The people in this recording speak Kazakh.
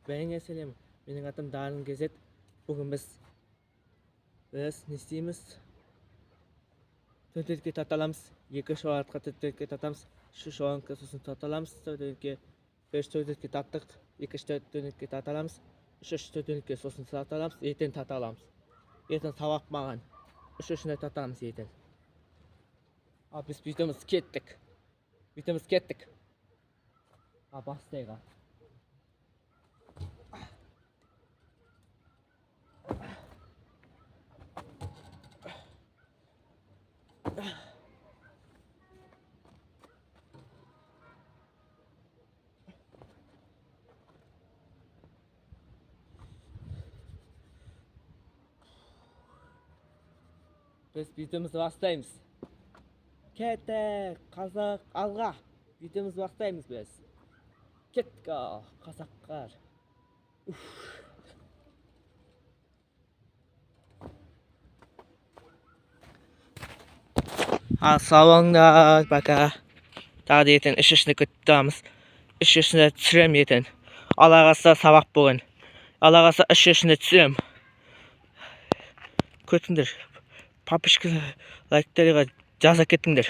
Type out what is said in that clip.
Бәріңе сәлем. Менің атым Дарын Кезет. Бүгін біз не істейміз? Төртке тарталамыз. Екі шұғатқа төртке тартамыз. Үш шұғатқа, сосын тарталамыз. Төртке бес төртке тарттық. Екінші төртке тарталамыз. Үшінші төртке, сосын тарталамыз. Ертең тарталамыз. Ертең сабақ маған. Үшіншіне тартамыз ертең. А біз бүйтеміз, кеттік. Бүйтеміз, кеттік. А бастайық. Біз бүйтімізді бастаймыз. Кеттік, қазақ алға. Бүйтімізді бастаймыз біз. Кеттік, ал, қазақтар. Ал сау болыңдар, пока. Тағы да ертең үшіншіні күтіп тұрамыз. Үшіншісіне түсіремін ертең. Алла қаласа, сабақ бүгін. Алла қаласа, үшіншісіне түсіремін. Күтіңдер. Подписчик, лайктарға жаза кетіңдер.